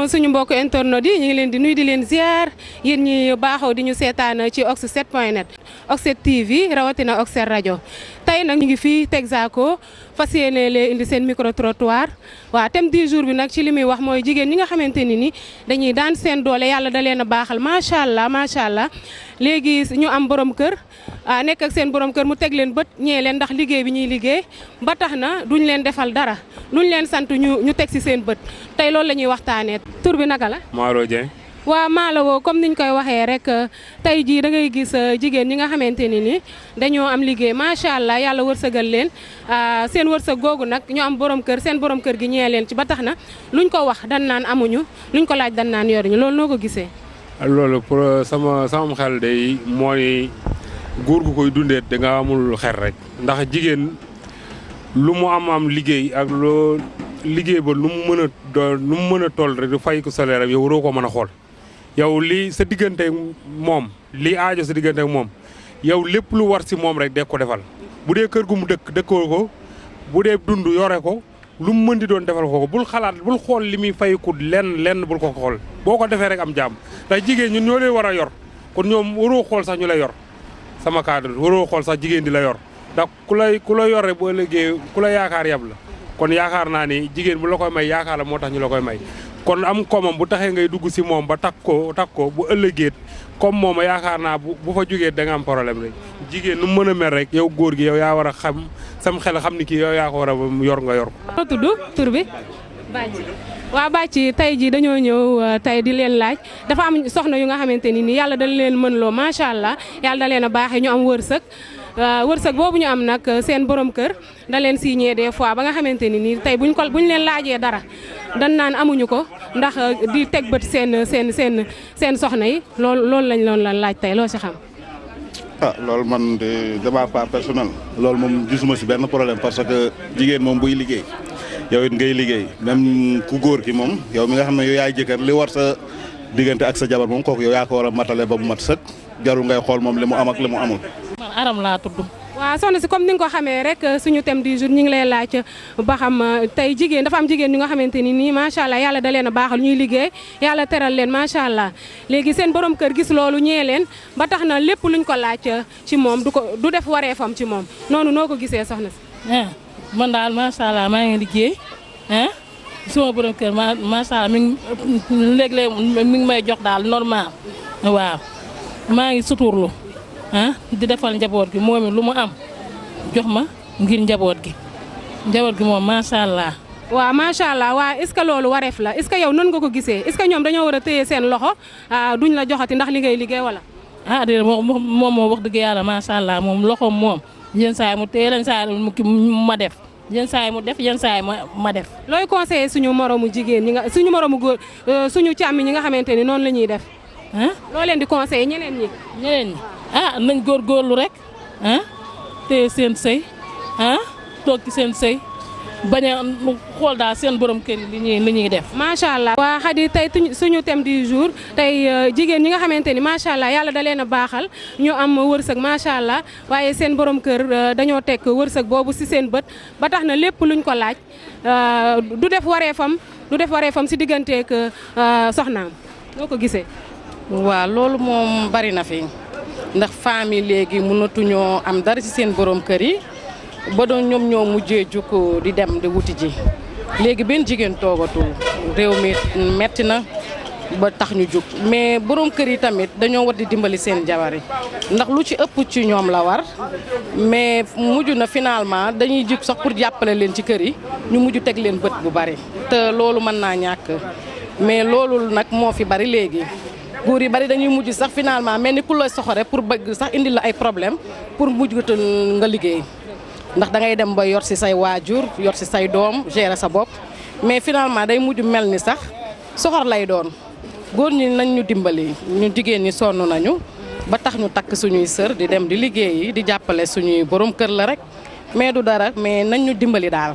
suñu mbokk internet yi ñu ngi leen di nuyu di leen ziar yéen ñi baaxoo di ñu seetaan ci Ox7.net Ox7 TV rawatina Ox7 rajo tey nag ñu ngi fii Texaco fas yéene lee indi seen micro trottoir waaw thème du jour bi nag ci li muy wax mooy jigéen ñi nga xamante ni dañuy daan seen doole yàlla da leen a baaxal macha allah léegi ñu am borom kër nekk ak seen borom kër mu teg leen bët ñee leen ndax liggéey bi ñuy liggéey ba tax na duñ leen defal dara luñ leen sant ñu teg si seen bët tey loolu la ñuy waxtaanee. tur bi naka la. Maalo Dieng. waaw Maalo comme niñ koy waxee rek tey jii da ngay gis jigéen ñi nga xamante ni dañoo am liggéey macha allah yàlla wërsëgal leen seen wërsëg googu nag ñu am borom kër seen borom kër gi ñee leen ci ba tax na luñ ko wax dan naan amuñu luñ ko laaj dan naan yoruñu loolu noo ko gisee. loolu pour sama xel day mooy góor gu koy dundee da nga amul xel rek ndax jigéen lu mu am liggéey ak loo liggéey ba lu mu mën a toll rek du fay ko salaire yow waroo ko mën a xool yow lii sa diggante moom lii aajo sa diggante moom yow lépp lu war si moom rek de ko defal bu dee kër gu mu dëkkoo ko bu dee dund yore ko lu mu mën di doon defal ko bul xalaat bul xool li muy fayku lenn bul ko xool boo ko defee rek am jàmm ndax jigéen ñun ñoo leen war a yor kon ñoom waroo xool sax ñu lay yor sama cadre waroo xool sax jigéen di la yor ndax ku la yor rek boo liggéey ku la yaakaar yab la kon yaakaar naa ni jigéen bu la koy may yaakaar la moo tax ñu la koy may kon am komam bu taxee ngay dugg si moom ba takk ko bu ëllëgeet comme moom yaakaar naa bu fa jógee da nga am problème rek jigéen nu mu mën a mel rek yow góor gi yow yaa war a xam sam xel xam ni kii yow yaa ko war a yor nga yor ko. noo tudd tur bi. waaw Bàcci tey jii dañoo ñëw tey di leen laaj dafa am soxna yu nga xamante ni yàlla da leen mën loo macha allah yàlla da leen a baaxee ñu am wërsëg boobu ñu am nag seen borom kër da leen signé des fois ba nga xamante ni tey buñ leen laajee dara dan naan amuñu ko ndax di teg bët seen soxna yi loolu lañ loon la laaj tey loo si xam. loolu man de ma part personnel loolu moom gisuma si benn problème parce que jigéen moom buy liggéey yow it ngay liggéey même ku góor ki moom yow mi nga xam ne yow yaay jëkkër li war sa diggante ak sa jabar moom kooku yow yaa ko war a matale ba mu mat sëkk jarul ngay xool moom li mu am ak li mu amul. man Aram laa tudd. waaw soxna si comme ni nga ko xamee rek suñu thème du jour ñu ngi lay laaj ba xam tey jigéen dafa am jigéen ñi nga xamante ni nii macha allah yàlla da leen a baaxal ñuy liggéey yàlla teral leen macha allah léegi seen borom kër gis loolu ñee leen ba tax na lépp luñ ko laaj ci moom du def wareefam ci moom noonu noo ko gisee soxna si. man daal macha allah maa ngi liggéey suma borom kër macha allah mi ngi léeg-léeg mi ngi may jox daal normal waaw maa ngi suturlu di defal njaboot gi moom lu mu am jox ma ngir njaboot gi moom macha allah. waaw macha allah waa est-ce que loolu wareef la est-ce que yow nan nga ko gisee est-ce que ñoom dañoo war a téye seen loxo duñ la joxati ndax li ngay liggéey wala. déedéet moom wax dëgg yàlla macha allah moom loxoom moom yenn saa yi mu téye yenn saa yi ma def yenn saa yi mu def yenn saa yi ma def. looy conseillé suñu moromu jigéen ñi nga suñu moromu góor suñu càmmi ñi nga xamante ni noonu la ñuy def. loo leen di conseillé ñeneen ñi. nañ góorgóorlu rek téye seen sëy toog ci seen sëy bañ a xool daal seen borom kër yi li ñuy def. macha allah waa Xadi tey suñu thème du jour tey jigéen ñi nga xamante ni macha allah yàlla da leen a baaxal ñu am wërsëg macha allah waaye seen borom kër dañoo teg wërsëg boobu ci seen bët ba tax na lépp luñ ko laaj du def wareefam ci digganteeg soxnaam noo ko gisee. waaw loolu moom bari na fi. ndax famille léegi mënatuñoo am dara ci seen borom kër yi ba doon ñoom ñoo mujjee jukk di dem di wuti ji léegi benn jigéen toogatul réew mi metti na ba tax ñu jug mais borom kër yi tamit dañoo war di dimbali seen jabar yi ndax lu ci ëpp ci ñoom la war mais mujj na finalement dañuy jug sax pour jàppale leen ci kër yi ñu mujj teg leen bët bu bari te loolu mën naa ñàkk mais loolu nag moo fi bari léegi. góor yi bari dañuy mujj sax finalement mel ni ku lay soxore pour bëgg sax indi la ay problème pour mujjatal nga liggéey ndax da ngay dem ba yor ci say waajur yor ci say doom gérer sa bopp mais finalement day mujj mel ni sax soxor lay doon góor ñi nañ ñu dimbali ñu jigéen ñi sonn nañu ba tax ñu takk suñuy sër di dem di liggéeyi di jàppale suñuy borom kër la rek mais du dara mais nañ ñu dimbali daal.